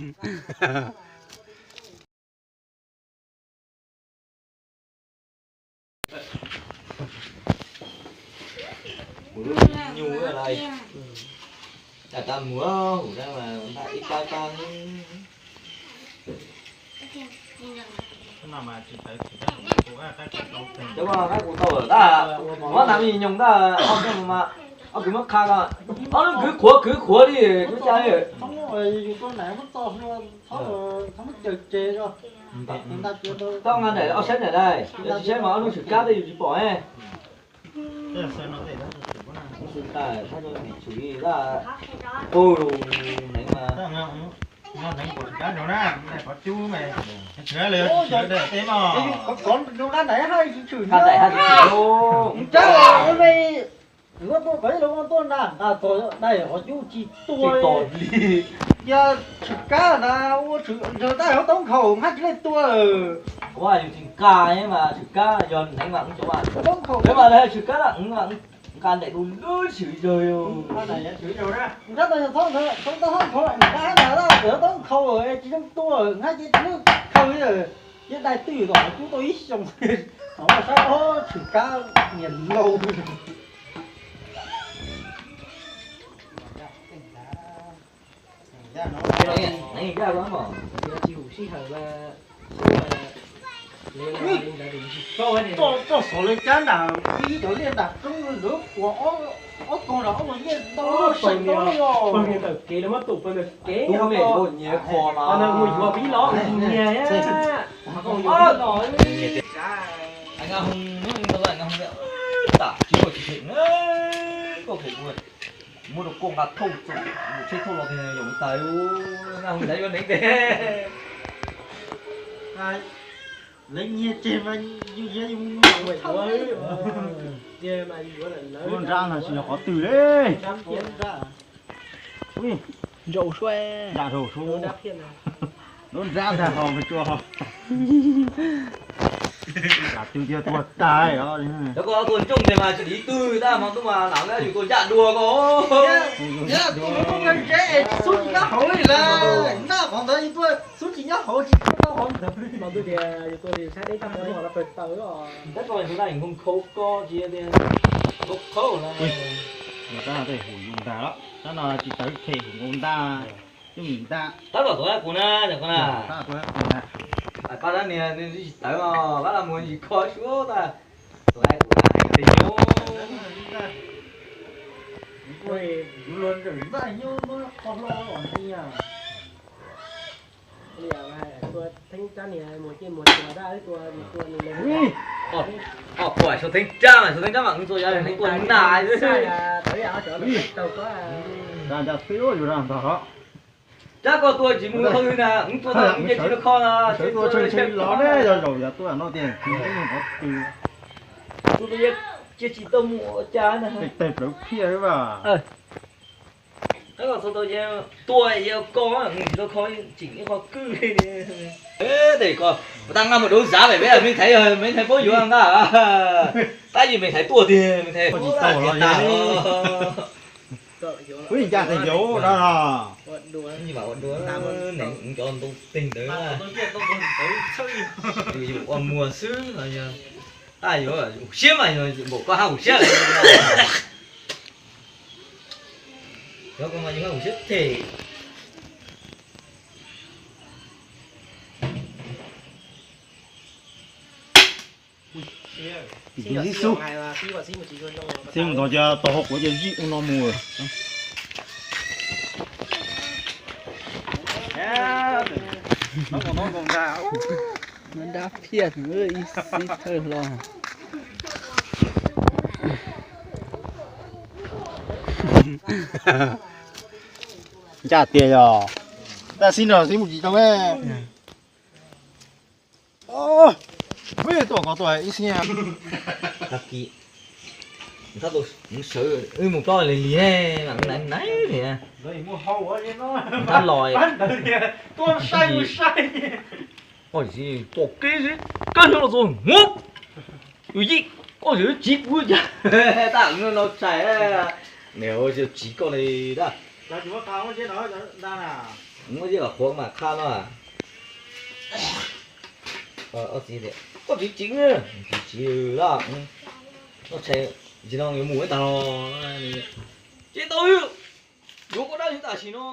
Kuv lub nyuj lawm, tas tas muag hum na mas npaj ib kab kab. Cov qaib qus tau lawm tab, muab tas me nyuam nyoos tab, ob kwv mas, ob kwv muab qha ko, ob lub kwv qhuav kwv qhuav li, lub cas li. Tau nqa daim ob saib daim na, yog tsis saib mas ob lub tshwm kab tej yus tsis pom ne. Tab, tab, tab, tab, tab, tab, tab, Nqa daim haj tsis tshwm, nqa daim haj tsis tshwm. Nqa tuaj, qhov ib lub tuaj nqa, nqa txog daim hov cub tsis tua li. Yog tshwm kab na, ua tshwm daim hov toob khaus nqa tsis leej tua lawm. Ua yus tsis nqa mas tshwm kab yog neev mas cov mas toob khaus mas tshwm kab nqa daim du lub tshwm zog. Nqa tau yog txhob ntawd, txhob tau hab khaus, nqa hab ntawd toob khaus es tsis zoo tua, nqa ces tsis leej khaws li. Ces daim twj tom hov cub tau ib xyoos, thaum no saib ob tshwm kab niam laus. Tsis hum sij hawm, toj xov li cab nram ib cov liaj nram roob ntawd puas ob tog nram ob tog liaj ntau seem tau los. Pawg niag ntawm kev los muab tus pawg ntawm kev, tus me nyias qhov mas mus yuav pib los nyias. Tam tsis muaj tsis them na, koj phem kuv, muab rau koj nqa thauj txum, tsheb thauj los tiag yog mus tas, nqa mus tas yuav neev tes. Lawv nyiag tseg mas yus yuav, yus mus yuav, nrab no tsis yog qhov twg li. Nrab suab, nrab suab, lub nrab ntag ho mus tsuas ho. Twg tiag tuag tag os. Cov koj tuaj ntsooj tes mas tsis dim twg tab hmo ntuj mas lam yus tuaj ncaj dua koj. Xub tsis nyob hauv li lawm, naj qhov ntawd yus tuaj xub tsis nyob hauv tsis tau hauv ntawd. Hmo ntuj tias yus tuaj saib deb tag hmo no pawg taw os. Tab koj tus naj nkhoos khau koj tsis tias khau khau na. Tab tej hum yus ntag los tab no tsis tawv them hum nkaus ntag. Coj nim ntag. Tab tom tuaj kuv na, kuv na. Pab dab niag tsis tawv os, pab dab muag tsis kho suab tag. Tuaj kuv na, tes nyob. Ua, ua Suav Theeb Rab mas Suav Theeb Rab mas tua nas xwb. Rab koj tua tsis mus qhov twg na, tua tau ib ce tsis tau kho na, sawv tua tshee tshee los ne, yog zaum yav tuaj no tiag, tus tus cia tsis tau mus ua cas na. Teg plawv phiaj xwb vas. Tab koj txhob tau tua yau koj, tsis tau kho tseem ib qho kwj li. Tes koj ua tag nqa mus dov zav pem peb, me ntxhais, me ntxhais paub yuav nqa. Tab yim me ntxhais tuaj tiag, me ntxhais tsis tau los tas. Ua ncaj tes yauv no no. Cov ntau teg ntawd, yus ua muag xwb no yog. Tab yog hum siab mas yog npaum koj hab hum siab lawm. Cov ko mas yus hab hum siab them. Xib mus ntog cia tau hauv quav cia zij ua no mus. Dab phiaj ib xib thawj hlo. Ncaj tiag yog. Tab xib no xib mus tsis tau. Tuaj ko tuaj ib xib. Sawv mus plob lig lig ne, naiv naiv li. Tab los pom kev xwb, koj xyov los txog hnub yus yij koj xyov tsiv kuv cas. Tab no tshais, niam tsiv koj li tab. Cov tsis muaj qha muab ziab no cov nta na. Muab ziab los qhuav mas qha no. Koj tsis tseev, tsis tseev laj, koj tshais tsis no yuav mus ib tag los. Tsis tau, yuav koj dab tsi tam sim no.